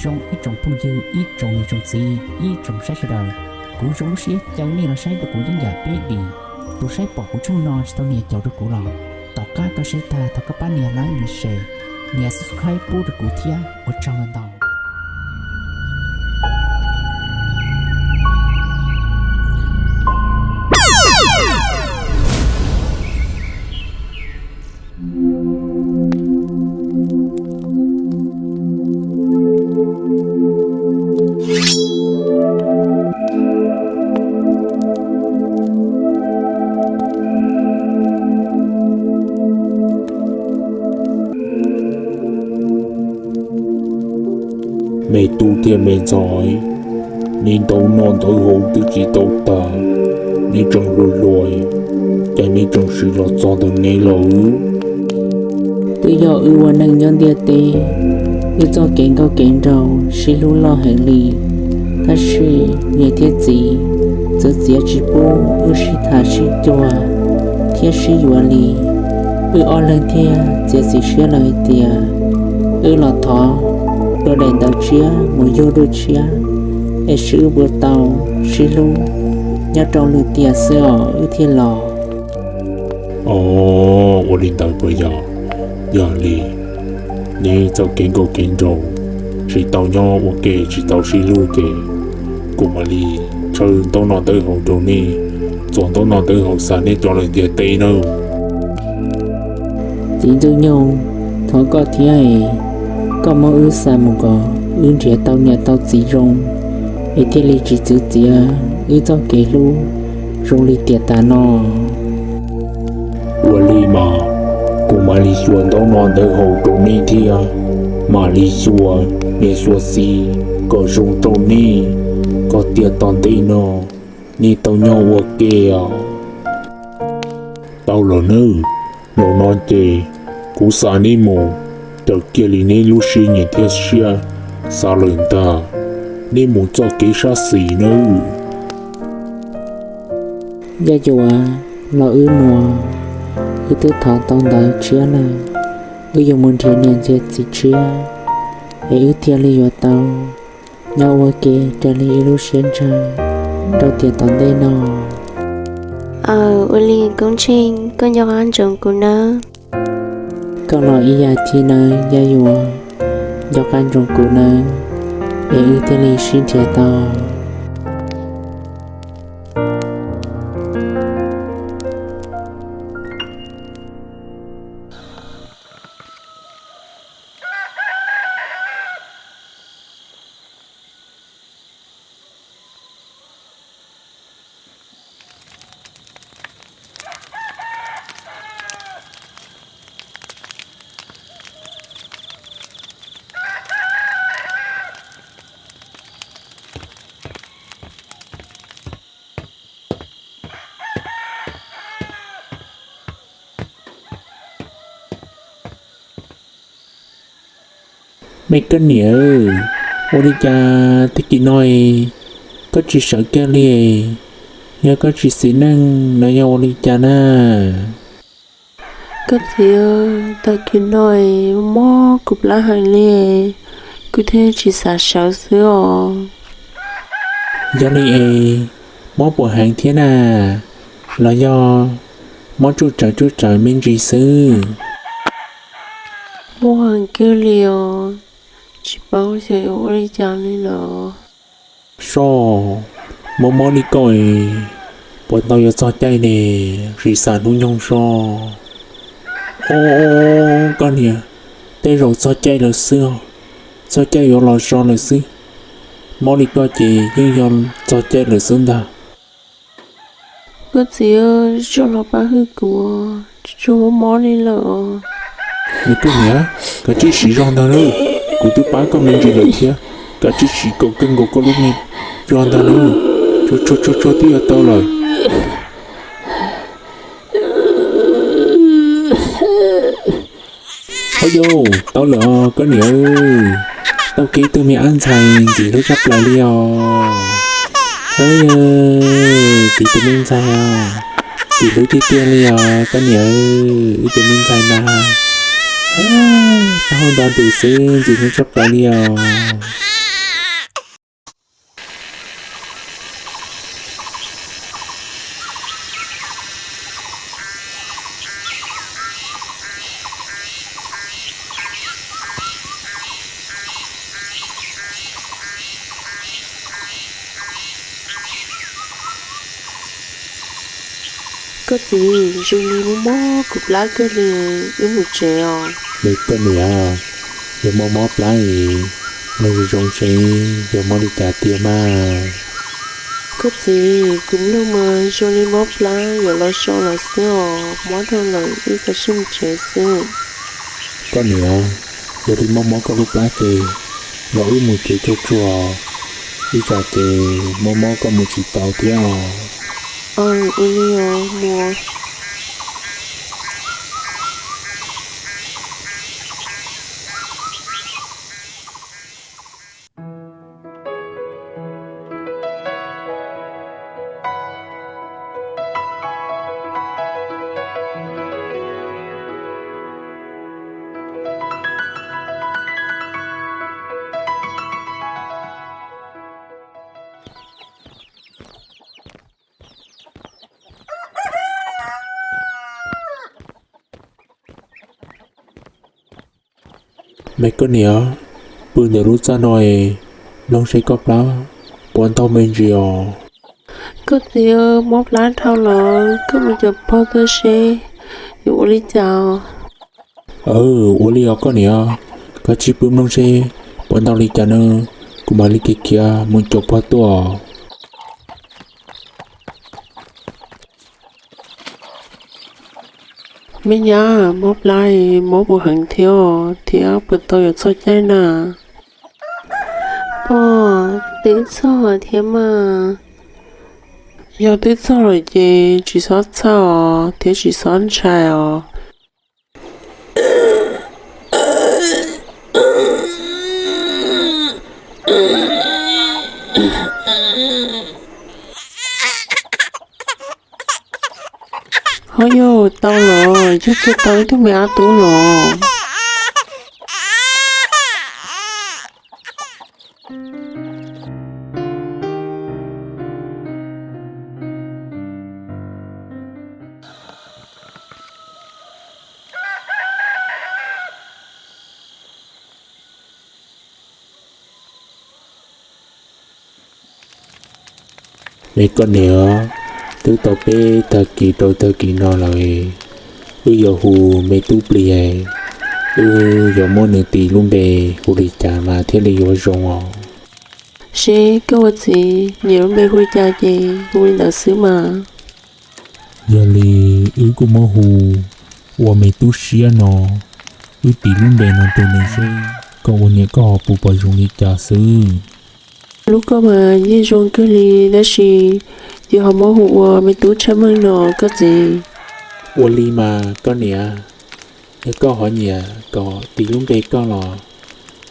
Zoo ib tsoom phooj ywg, ib tsoom niam tsoom txiv, ib tsoom saib sawv daws, kuv zoo lub siab caw nej los saib rau kuv yeeb yam peb dim. Tus saib pom kuv tshooj no tsis tau nias caum rau kuv los, tom qab koj saib tag thov koj pab nias like, nias share, nias subscribe pub rau kuv thiab, ua tsaug ntau ntau. Me tub thiab me ntxhais, neb ntaub noj ntaub haus twb tsis tau tag, neb tseem hluas hluas, cas neb tseem siv los txog ntawm neb lawm? Twb yog wb ua neej nyob ntiaj teb, wb txoj kev nkauj kev nraug sib hlub loj heev li, tab sis niam thiab txiv txawv txiav tsis pub wb sib tham sib cuag thiab sib yuav li. Wb ob leeg thiaj txiav txim siab lawm hais tias wb los thov dua daim ntawv tshiab mus yug dua tshiab, es seb wb puas tau sib hlub nyob rau lwm tiam xwb os wb thiaj los. Os, ua li ntawd puas yog? Yog li, neb txoj kev nkauj kev nraug tsis tau nyob ua ke tsis tau sib hlub ces kuv mam li tsawb ntaub noj ntaub haus rau neb, txuas ntaub noj ntaub haus xa neb rov lawm ntiaj teb nawb. Txiv Ntxwg Nyoog, thov koj thiab es, koj muab wb xa mus kom wb nrhiav tau niam tau txiv zoo, es thiaj li tsis txwv txiav wb txoj kev hlub zoo li tiam tas no. Ua li mas, kuv mam li xyuas ntaub noj ntaub haus rau neb thiab, mam li xyuas niam xyuas txiv kom zoo rau neb, kom tiam tom ntej no neb tau nyob ua ke os. Tau los nawb, zaum no ces kuv xa neb mus raws kiag li neb lub siab nyiam thiab siab xav lawm ntag, neb mus txoj kev sab xis nawb. Yaj Yuam, los wb mus, wb twb thov tau ntawv tshiab lawm, wb yuav mus nrhiav niam nrhiav txiv tshiab, es wb thiaj li yuav tau nyob ua ke raws li wb lub siab ntshaw rau tiam tom ntej no. Aw, ua li Koob Tsheej, koj nco qab ntsoov kuv nawb. Koj los ib yam thiab nawb Yaj Yuam, nco qab ntsoov kuv nawb, es wb thiaj li sib nrhiav tau. Me koj niam, ua li cas tag kis no koj tsis sawv kiag li? Yog koj tsis xis neej los yog ua li cas na? Koj txiv, tag kis no mob kuv plab heev li, kuv thiaj tsis xav sawv xwb os. Yog li es mob puas heev thiab na, los yog mob tsuj tsawv tsuj tsawv me ntsis xwb? Mob heev kiag li os, tsis paub xyov yuav ua li cas li lawm. Soj, mob mob li koj es puas tau yuav txog caij ne, sim xav hnub nyoog soj. Os, koj niam, tej zaum txog caij lawm xwb, txog caij yuav los so lawm xwb. Mob li koj ces yeej yog txog caij lawm xwb ntag. Koj txiv, tso los pab hwm kuv, tsuas mob mob li lawm. Nws koj niam, kav tsij siv zog ntag lauj, kuv twb pab koj me ntsis lawm thiab, kav tsij siv kom kawg nkaus koj lub me zog ntag lauj. Tsuag tsuag tsuag tsuag twb yuav tau lawm. Au yau, tau lawm os koj niam. Tau kiag ib tug me ab ntxhais ntxim hlub tshaj plaws li os. Kiag tus me ntxhais os, ntxim hlub tiag tiag li os koj niam. Ib tus me ntxhais na, taub hau nto ntws xwb ntxim hlub tshaj plaws li os. Koj txiv, zoo li mob mob kuv plab kawg li, wb mus tsev os. Me koj niam, yog mob mob plab es nug zoo zoo seb yog mob li cas tiag mas. Koj txiv, kuv mloog mas zoo li mob plab yuav los so lawm xwb os, mob dhau lawm wb cia li mus tsev xwb. Koj niam, yog li mob mob koj lub plab ces los wb mus tsev tsuag tsuag, ib tsam ces mob mob koj mus tsis tau thiab os. Aws, ua li os, mus. Me koj niam, pw ntawm lub txaj no es mloog seb koj plab puas ntau me ntsis os. Koj txiv, mob plab dhau lawm, koj mus cov pog tuaj seb yuav ua li cas. Aws, ua li os koj niam, koj cia li pw mloog seb puas ntau li cas na, kuv mam li khiav khiav mus cov pog tuaj. Me nyab, mob plab mob puas heev thiab, thiab puas tau yuav txog caij na? Pog, twb txog thiab mas. Yog twb txog lawm ces tsis txhob txhawj os, thiab tsis txhob ntshai os. Ho yog tau los, yog txog tau ib tug me ab tub los. Me koj niam, twb tau peb tag kis rau tag kis no lawm, wb yuav hu me tub plig, wb yuav muab nws tis lub npe hu li cas mas thiaj li yuav zoo os? Seb koj ua txiv nyiam lub npe hu li cas ces hu li ntawd xwb mas. Yog li wb kuj muab hu ua me tub siab no, wb tis lub npe no rau nws seb koj ua niam koj ho puas pom zoo li cas xwb. Lub koj mas yeej zoo kawg li, tab sis ces ho muab hu ua me tub tshaj meej no koj txiv. Ua li mas koj niam, yog koj ho nyiam kom tis lub npe koj los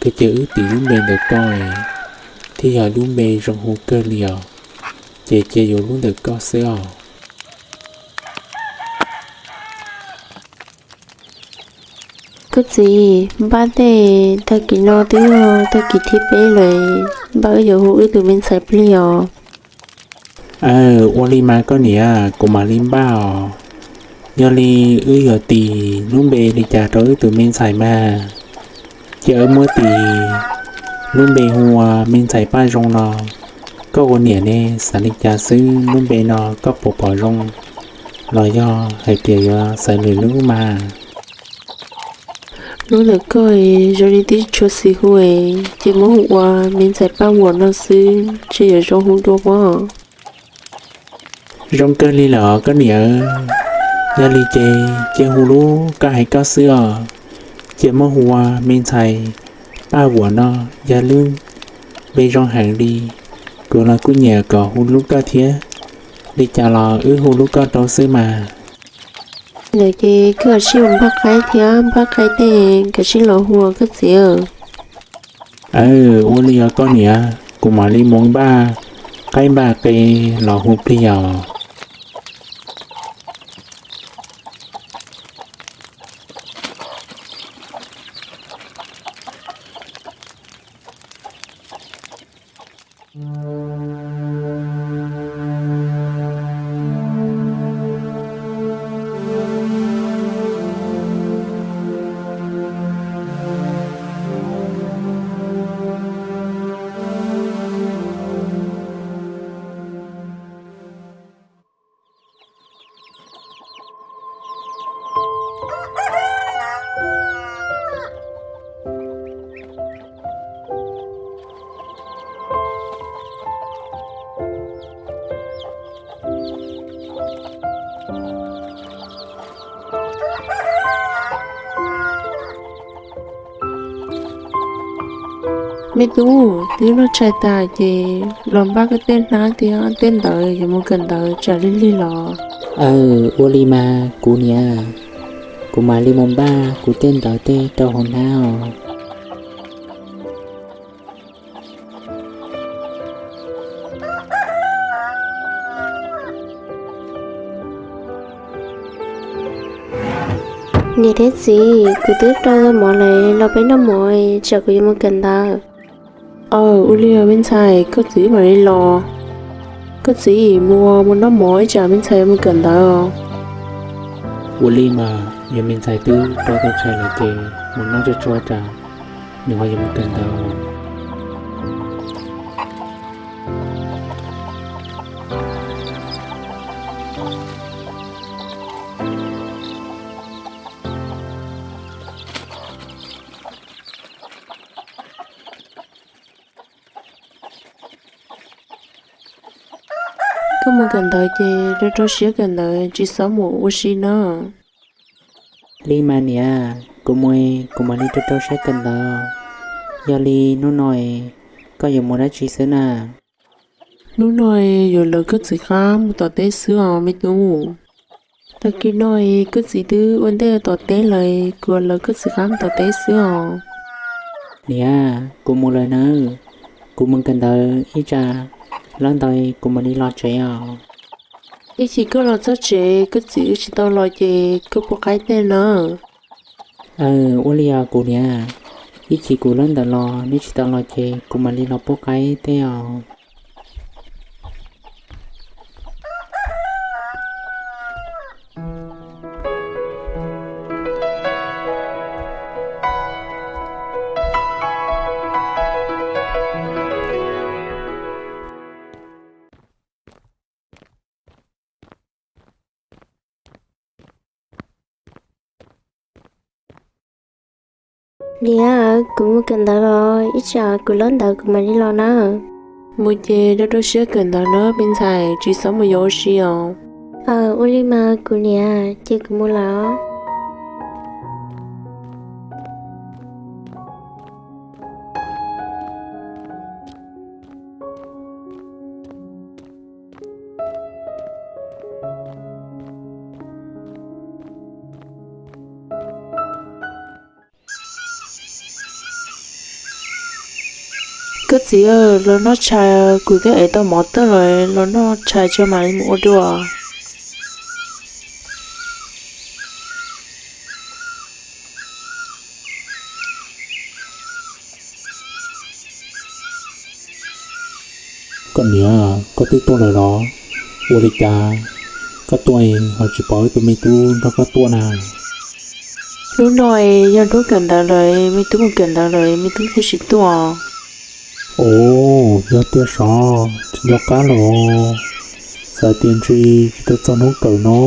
koj cia wb tis lub npe ntawm koj, thiaj yog lub npe zoo hu kawg li os. Ces cia yuav lub ntawm koj xwb os. Koj txiv, npaj tej, tag kis no twb yog tag kis thib peb lawm, npaj wb yuav hu wb tus me ntxhais plig os. Aws, ua li mas koj niam, kuv mam li npaj os. Yog li wb yuav tis lub npe li cas rau wb tus me ntxhais mas? Cia wb muab tis lub npe hu ua me ntxhais Paj Zoo no. Koj ua niam ne xav li cas xwb, lub npe no koj puas pom zoo, los yog hais tias yuav xaiv lwm lub mas? Lub ntawm koj zoo li tib tshua xis hu, ces muab hu ua me ntxhais Paj Vuam no xwb, ntshe yuav zoo hu dua pob. Zoo kawg li lawm os koj niam. Yog li ces cia hu lub koj hais koj xwb os. Cia muab hu ua me ntxhais Paj Vuam no, yog lub npe zoo heev li. Kuv los kuj nyiam kom hu lub koj thiab. Li cas los wb hu lub koj rau xwb mas. Ntawd ces koj kav tsij ua npaj qaib thiab npaj qaib tej, kav tsij los hu koj txiv. Aws, ua li os koj niam, kuv mam li mus npaj qaib npaj qe los hu plig os. Me tub, twb noj tshais tas ces los npaj koj tej hnab thiab tej ntawv yuav mus kawm ntawv tsam lig lig los. Aw, ua li mas kuv niam, kuv mam li mus npaj kuv tej ntawv tej rau hauv hnab os. Niam thiab txiv, kuv twb rau mov lawm, los peb noj mov tsam kuv yuav mus kawm ntawv. Aw, ua li me ntxhais, koj txiv mam li los. Koj txiv, mus mus noj mov ib tsam me ntxhais yuav mus kawm ntawv. Ua li mas, yog me ntxhais twb rau tau tshais lawm ces mus noj tso tso tsam nws ho yuav mus kawm ntawv. Koj mus kawm ntawv ces rau rau siab kawm ntawv, tsis txhob mus ua si na. Li mas niam, kuv mus, kuv mam li rau rau siab kawm ntawv. Yog li hnub no koj yuav mus dab tsi xwb na? Hnub no yuav lawv koj txiv qab mus tom teb xwb os me tub. Tag kis no koj txiv twb ua ntej tom teb lawm, kuv lawv koj txiv qab mus tom teb xwb os. Niam, kuv mus lawm nawb, kuv mus kawm ntawv ib tsam lawb ntawd kuv mam li los tsev os. Ib chim koj los txog tsev koj txiv wb tsis tau los ces koj pub qaib tej na. Aw, ua li os kuv niam, ib chim kuv lawb ntawv los neb tsis tau los ces kuv mam li los pub qaib tej os. Niam, kuv mus kawm ntawv los, ib tsam kuv lawb ntawv kuv mam li los na. Mus ces rau rau siab kawm ntawv na me ntxhais, tsis txhob mus yos ua si os. Aw, ua li mas kuv niam, ces kuv mus lawm os. Koj txiv, los noj tshais, kuv twb ev tau mov tag lawm, los noj tshais tso mam li mus ua dua. Koj niam, koj twb tuaj lawm los? Ua li cas koj tuaj ho tsis pom wb tus me tub nrog koj tuaj na? Hnub no yog hnub kawm ntawv lawm, me tub mus kawm ntawv lawm, me tub thiaj tsis tuaj. Ov, yog tiag sov, tsis nco qab los, xav tias ntshe tsis tau txog hnub kawm no.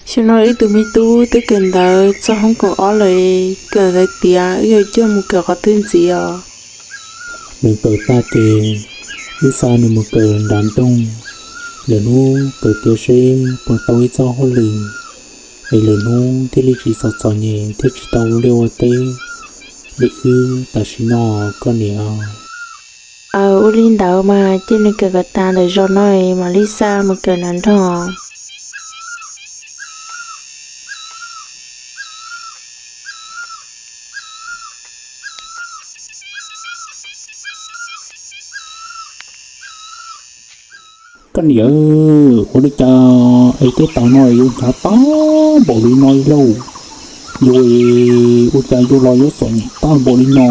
Xyoo no wb tus me tub twb kawm ntawv txog hoob kaum ob lawm, kawm ntawv tiav wb yuav coj mus kawm qhov twg ntxiv os? Nws kawm tag ces wb xa nws mus kawm nram nroog, lwm hnub kawm tiav seb puas tau ib txoj hauj lwm, es lwm hnub thiaj li tsis txom txom nyem thiab tsis tau ua liaj ua teb li wb tam sim no, koj niam. Aw, ua li ntawd mas cia nws kawm kom tas ntawm zaum no mam li xa mus kawm nram nroog. Koj niam, ua li cas es tej taws no yuav hnyav tag npaum li no lauj? Yuav ua cas yuav los yuav txom nyem tag npaum li no?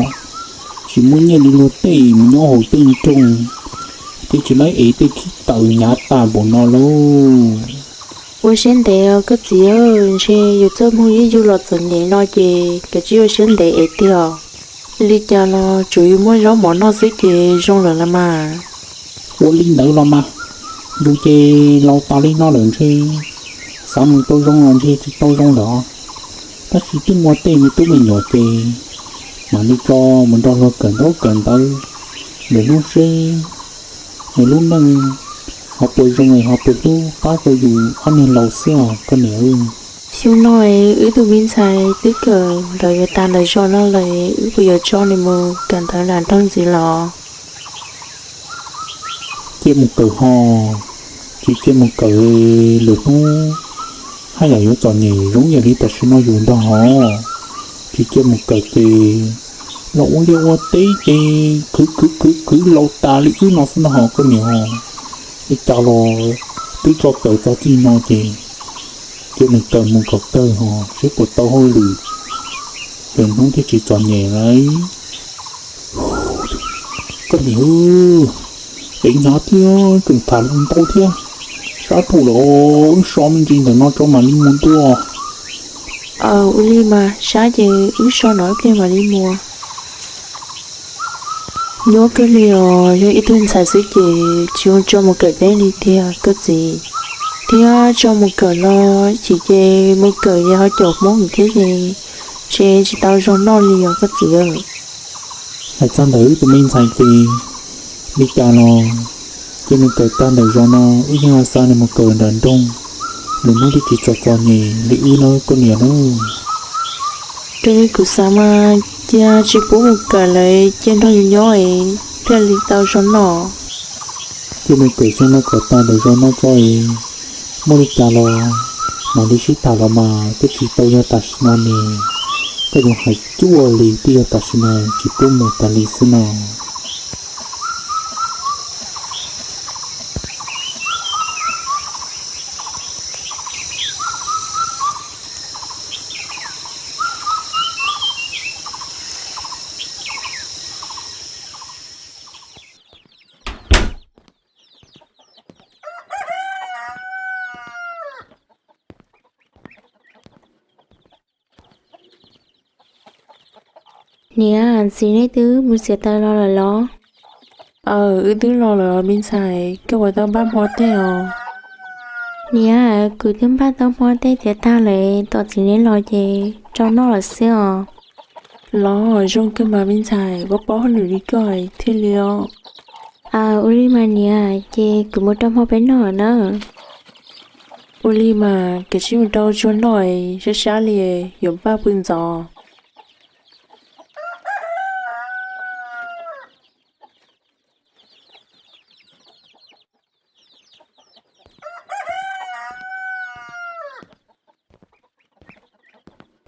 Tsis muaj nyiaj li luag tej mus nyob hauv tej nroog, thiab tsis laib es tej khib taws hnyav tag npaum no lauj. Ua siab ntev os koj txiv, ntshe yus txoj hmoo ib yug los txom nyem no ces kav tsij ua siab ntev es tiag. Li cas los tsuas yus muaj zaub mov noj xwb ces zoo lawm los mas. Ua li ntawd los mas, yus ces laus tas li no lawm ntshe xav mus tau zoo los ntshe tsis tau zoo lawm os. Tab sis twb muaj tej me tub me nyuam ces mam li tso mus nrog luag kawm ntaub kawm ntawv, lwm hnub seb nws lub neej ho puas zoo es ho puas hlub pab rau yus ob niag laus xwb os koj niam. Xyoo no wb tus me ntxhais twb kawm ntawv yuav tas ntawm zos no lawm, wb puas yuav tso nws mus kawm ntawv nram nroog ntxiv los? Ciaj mus kawm ho, tsis ciaj mus kawm lwm hnub haj yam yuav txom nyem zoo yam li tam sim no yus ntag hos. Tsis ciaj mus kawm ces los ua liaj ua teb ces khwv khwv khwv khwv laus tas li wb no xwb ntag hos koj niam hos. Li cas los twb tso kawm txog txij no ces cia nws kawm mus kom kawg hos seb puas tau hauj lwm, lwm hnub thiaj tsis txom nyem lauj. Koj niam, deev hnyav thiab tseem tham lus ntau thiab. Sab rau lawm, wb so me ntsis ntawm no tso mam li mus ntua. Ua li mas sab ces wb so no ib pliag mam li mus. Nyuaj kawg li os, yog ib tug ntxhais xwb ces tsis zoo tso mus kawm teb li tiag koj txiv. Thiab tso mus kawm no chim ces mus kawm ces ho caum Hmoob thiab ces tsis tau zoo noj li os koj txiv. Hais txog ntawm wb tus me ntxhais ces li cas los cia nws kawm tag ntawm zos no wb yeej xa nws mus kawm nram nroog, lwm hnub thiaj tsis txom txom nyem li wb no koj niam na. Raws li kuv xav mas cia tsis pub mus kawm lawm, cia nrog yus nyob es thiaj li tau zoo noj. Cia nws kawm xyoo no kom tag ntawm zos no tso es muaj li cas los mam li sib tham los mas twb tsis tau yog tam sim no ne. Koj yuav hais cuaj li twb yog tam sim no tsis pub mus tas li xwb no. Niam, txiv neb twb mus txiav taws los lawm los? Aw, wb twb los lawm me ntxhais, koj puas tau npaj hmo tej os? Niam, kuv twb npaj tau hmo tej thiab tag lawm, tos txiv neb los ces rau noj lawm xwb os. Los zoo kawg mas me ntxhais, ua paub hauj lwm li koj thiaj li os. Aw, ua li mas niam, ces kuv mus rau hmo peb noj na. Ua li mas, koj sim mus rau tsuag noj, sab sab li yuav npaj pw ntxov.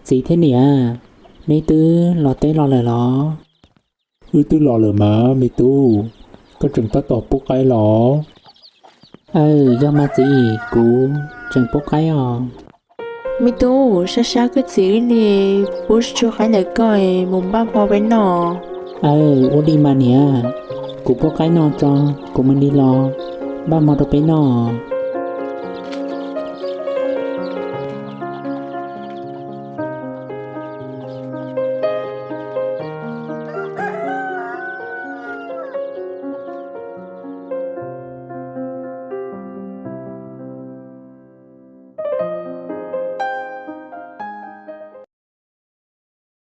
Txiv thiab niam, neb twb los teb los lawm los? Wb twb los lawm mas me tub, koj tseem tab tom pub qaib los? Aw, yog mas txiv, kuv tseem pub qaib os. Me tub, sab sab koj txiv wb li, pub tsuag qaib ntawm koj mus npaj hmo peb noj. Aw, ua li mas niam, kuv pub qaib no tso, kuv mam li los npaj hmo rau peb noj.